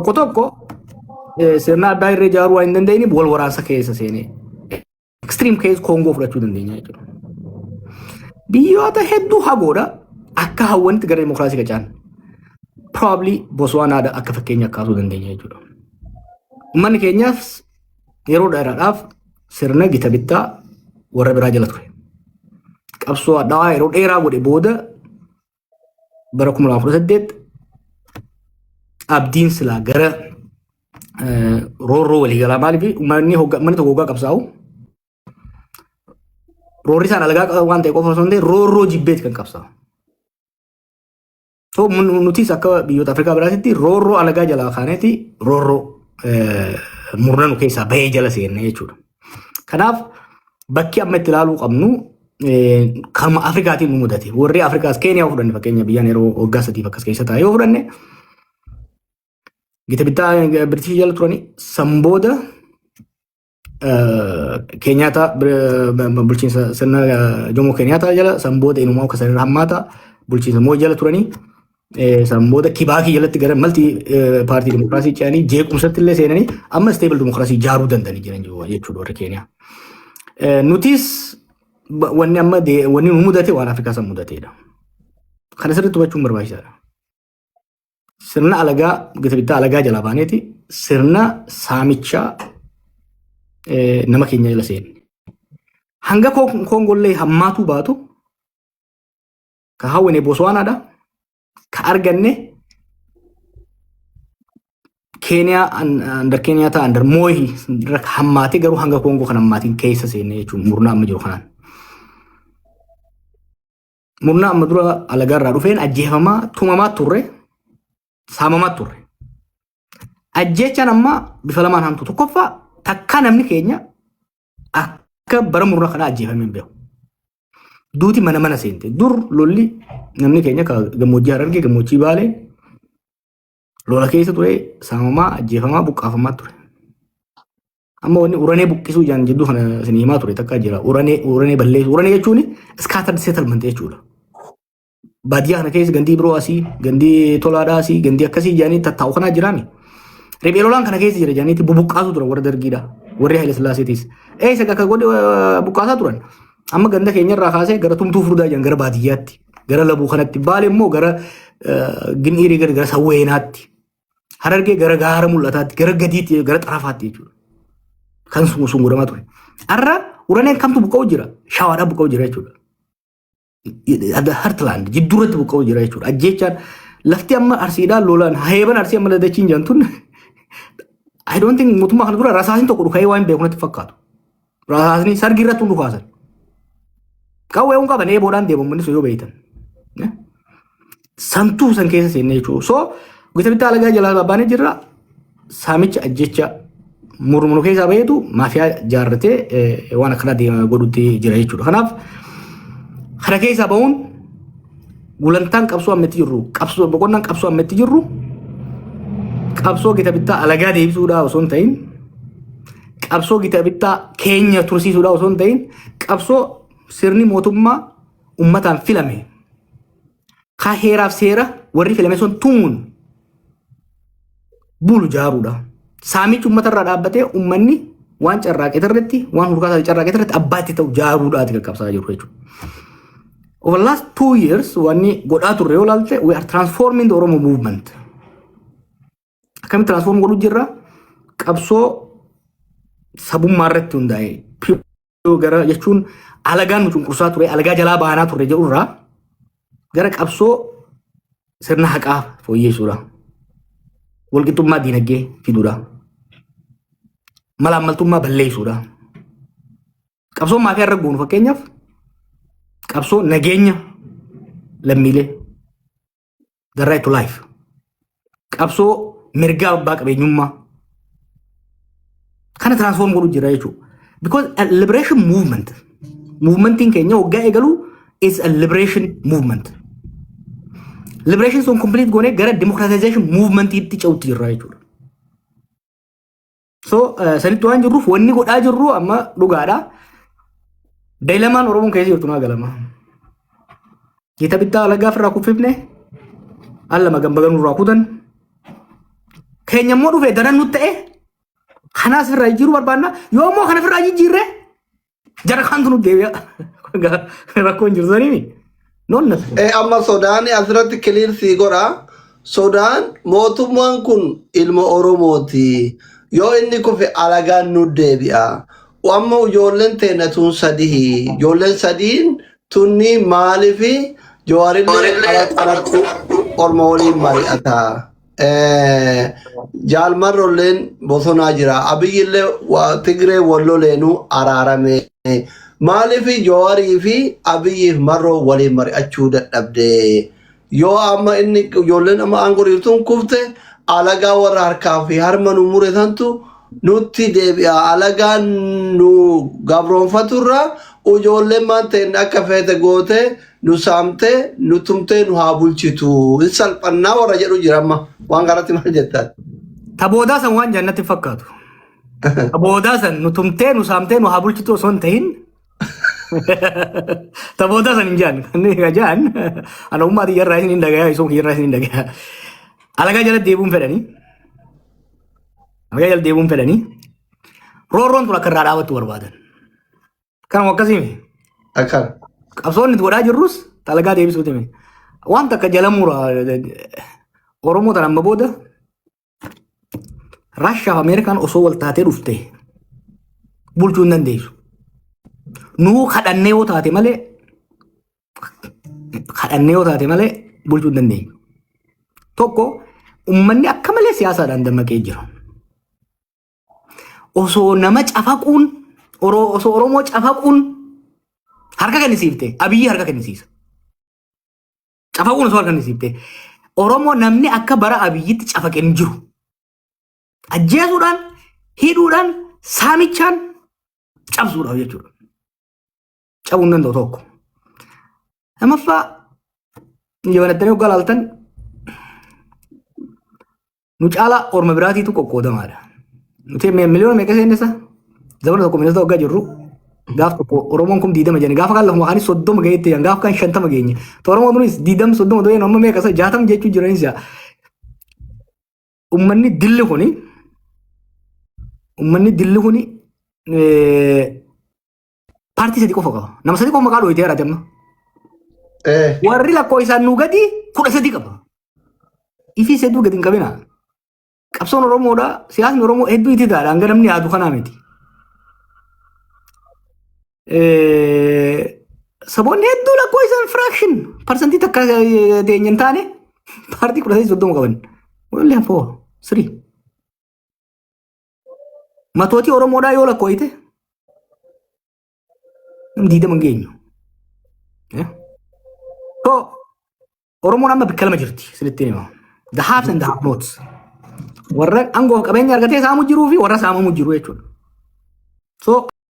Tokko tokko sirna abbaa irree ijaaruu waan hin dandeenyeef wal waraansa keessa seenee extreme case Koongoo fudhachuu dandeenya jechuudha. Biyyoota hedduu hagoodha akka hawwanitti gara dimokiraasii qacaan. Probably Botswanaadha akka fakkeenya kaasuu dandeenya jechuudha. Uummanni keenyaas yeroo dheeraadhaaf sirna gita bittaa warra biraa jala ture. Qabsoo hadhaawaa yeroo dheeraa godhe booda bara 2018 abdiin silaa gara roorroo waliigalaa, maaliif uummanni tokko hoggaa qabsaa'u roorri isaan alagaa waan ta'e qofa osoo hin ta'in roorroo jibbeeti kan qabsaa'u. So nutis akka biyyoota Afrikaa biraatitti roorroo alagaa jalaa kaaneeti roorroo murna nu keessaa bahee jala seenne jechuudha. Kanaaf bakki amma itti ilaaluu qabnu kanuma Afrikaatiin nu mudate. Warri Afrikaas Keeniyaa fudhanne, fakkeenya biyyaan yeroo waggaa 3f akkas keessa taa'e yoo fudhanne, gita bittaa Biritishii jala turani, san booda Keenyaata bulchiinsa sirna Jomo Keenyaataa jala, san booda inumaa akka sanirra hammaata bulchiinsa Mooyi jala turanii, san booda Kibaakii jalatti gara multi party dimokiraasii ce'anii jeequmsatti illee seenanii amma stable dimokiraasii ijaaruu danda'anii jiran jechuudha warri Keeniyaa. Nutis wanni amma wanni nu mudate waan Afrikaa san mudateedha. Kana sirriitti hubachuun barbaachisaadha. Sirna alagaa, gita bittaa alagaa jalaa baaneeti sirna saamichaa nama keenya jala seenne. Hanga Koongollee hammaatuu baatu ka hawwine Botswanaadha. Ka arganne Keeniyaa under Keeniyaa under Mooyi hammaatee garuu hanga Koongoo kan hammaatiin keessa seenne jechuun murnaa amma jiru kanaan. Murnaa amma dura alagaarraa dhufeen ajjeefamaa, tumamaa turre, saamamaa turre. Ajjeechaan amma bifa lamaan hamtu. Tokkoffaa, takkaa namni keenya akka bara murnaa kanaa ajjeefamee hin beeku. Duuti mana mana seente. Dur lolli namni keenya ka gammoojjii Harargee, gammoojjii Baalee lola keessa ture, saamamaa, ajjeefamaa, buqqaafamaa ture. Amma wanni uranee buqqisuu jaan jidduu kana isin himaa ture takka jira. Uranee, uranee balleessu. Uranee jechuun scattered settlement jechuudha. Baadiyyaa kana keessa gandii biroo asii, gandii tolaadhaa asii, gandii akkasii jedhanii tattaa'u kanaa jiraami. Riphee lolaan kana keessa jira jedhaniiti bubuqqaasuu turan warra Dargiidha. Warri Haile Sillaaseetis. Eessa akka godhe buqqaasaa turan. Amma ganda keenyarraa kaasee gara Tumtuu Furdaa jedhan, gara baadiyyaatti, gara Labuu kanatti, Baale immoo gara Gin'iirii, gara Sawweenaatti. Harargee gara gaara mul'ataatti, gara gadiitti, gara xarafaatti jechuudha. Kan sun godhamaa ture. Har'a uraneen kamtu buqqa'u jira? Shawaadhaan buqqa'u jira jechuudha. Heartland jidduurratti buqqa'u jira jechuudha. Ajjeechaan lafti amma Arsiidhaan lolaan heeban Arsii amma ladachiin jedhamtun, I don't think mootummaa kana dura rasaasni tokko dhuka'ee waan beeku natti fakkaatu. Rasaasni sargii irratti hun dhukaasan. Qawwee hun qaban, eeboodhaan deemu manni sun yoo beeytan. Santuu san keessa seenne jechuudha. So gita bittaa alagaa jalaa babbaanee jirra. Saamicha, ajjecha murmuru keessaa baheetu maafiyaa jaarratee waan akkanaa deema godhutti jira jechuudha. Kanaaf kana keessaa bahuun gulantaan qabsoo ammatti jirru, qabsoo boqonnaan qabsoo ammatti jirru, qabsoo gita bittaa alagaa deebisuudhaa osoo hin ta'in, qabsoo gita bittaa keenya tursiisuudhaa osoo hin ta'in, qabsoo sirni mootummaa ummataan filame ka heeraaf seera warri filame sun tumuun bulu jaaruudha. Saamichi uummatarraa dhaabbatee uummanni waan carraaqee irratti, waan hurkaasaa carraaqee irratti abbaa itti ta'u jaaruudhaati kan qabsaa jiru jechuudha. Over the last 2 years wanni godhaa turre yoo ilaalte, we are transforming the Oromo movement. Akkamitti transform godhuu jirra? Qabsoo sabummaa irratti hundaa'e gara jechuun alagaan nu cunqursaa ture, alagaa jalaa baanaa turre jedhurraa gara qabsoo sirna haqaa fooyyeessuudha. Walqixxummaa diinagdee fiduudha. Malaammaltummaa balleessuudha. Qabsoon maafiyaa irra goonu, fakkeenyaaf, qabsoo nageenya lammiilee, the right to life, qabsoo mirga abbaa qabeenyummaa kana transform godhu jira jechuudha. Because a liberation movement, movementiin keenya waggaa eegalu is a liberation movement. Liberation sun complete goonee gara democratization movementiitti ce'utti jirra jechuudha. So sanitti waan jirruuf wanni godhaa jirru amma dhugaadha. Dilemmaan Oromoon keessa jirtu naa galama. Gita bittaa alagaa ofirraa kuffifne, al lama gambaganuu irraa kutan. Keenya immoo dhufee daran nutti ta'e, kanaas ofirraa jijjiiruu barbaanna. Yoo immoo kana ofirraa jijjiirre, jara kaantu nutti deebi'a. Rakkoon jiru saniimi. Noonna. Amma sodaan asirratti clear sii godha. Sodaan mootummaan kun ilma Oromooti. Yoo inni kufe, alagaan nu deebi'a. Amma ijoolleen teenya tun sadihi. Ijoolleen sadiin tunni maalifi Jawaarillee alatti orma waliin mari'ata? Jaalmarrolleen bosonaa jira. Abiyyillee Tigree walloleenuu araarame. Maaliif Jawaarii fi Abiyyiif Marroo waliin mari'achuu dadhabde? Yoo amma inni ijoolleen amma aangoo jirtuun kufte, alagaa warra harkaa fi harma nu mure santu nutti deebi'a. Alagaan nu gabroonfaturra ijoolleen maan ta'in akka feete goote nu saamte, nu tumtee, nu haa bulchitu. Hin salphannaa warra jedhu jira amma. Waan kanatti maal jettan? Ta boodaa san waan jannatti fakkaatu. Ta boodaa san nu tumtee, nu saamtee, nu haa bulchitu osoo hin ta'in, ta boodaa san hin jaan. Kan jaan ana ummaa tiyyarraa isin hin dhagayaa, isoo kiyyarraa isin hin dhagayaa. Alagaa jala deebi'uun fedhanii. Alagaa jala deebi'uun fedhanii. Roorroon tun akka irraa dhaabattu barbaadan. Kanuma akkasii. Akkana. Qabsoonni itti godhaa jirrus alagaa deebisuuti miti. Waan takka jala mura, Oromoo tan amma booda Raashaa fi Ameerikaan osoo wal taatee dhufte bulchuu hin dandeessu. Nuu kadhannee yoo taate malee, kadhannee yoo taate malee bulchuu hin dandeenyu. Tokko, uummanni akka malee siyaasaadhaan dammaqee jira. Osoo nama cafaquun, osoo Oromoo cafaquun harka kennisiifte, Abiyyi harka kennisiisa. Cafaquun osoo harka kennisiifte, Oromoo namni akka bara Abiyyitti cafaqe hin jiru. Ajjeesuudhaan, hidhuudhaan, saamichaan cabsuudhaaf jechuudha. Cabuu hin danda'u tokko. Lamaffaa, injifannattanii hoggaa laaltan, nu caalaa orma biraatiitu qoqqoodamaadha. Nuti miliyoona meeqa seennisa? Zamana tokko miliyoona hoggaa jirru, gaaf tokko Oromoon kun 20 jedhani, gaafa kaan lafuma kaanis 30 gaheetti jedhan, gaafa kaan 50 geenye. Oromoon kunis 20 30 ta'ee, amma meeqa isa 60 jechuu jiranis yaa. Uummanni dilli kuni paartii sadi qofa qaba. Nama sadi qofa maqaa dhooyitee jiraate amma. Warri lakkoofsaan nuu gadi 13 qaba. Ifis hedduu gadi hin qabina. Qabsoon Oromoodha. Siyaasni Oromoo hedduu itti taadha. Hanga namni yaadu kanaa miti. Saboonni hedduu lakkoofsaan fraction parsantii takka teenya hin taane paartii 13 30 qaban. We only have four, three. Matootii Oromoodhaa yoo lakkoofte, namni 20 hin geenyu. So Oromoon amma bakka lama jirti, sinitti hima. The haves and the have nots. Warra aangoo qabeenya argatee saamu jiruu fi warra saamamu jiru jechuudha. So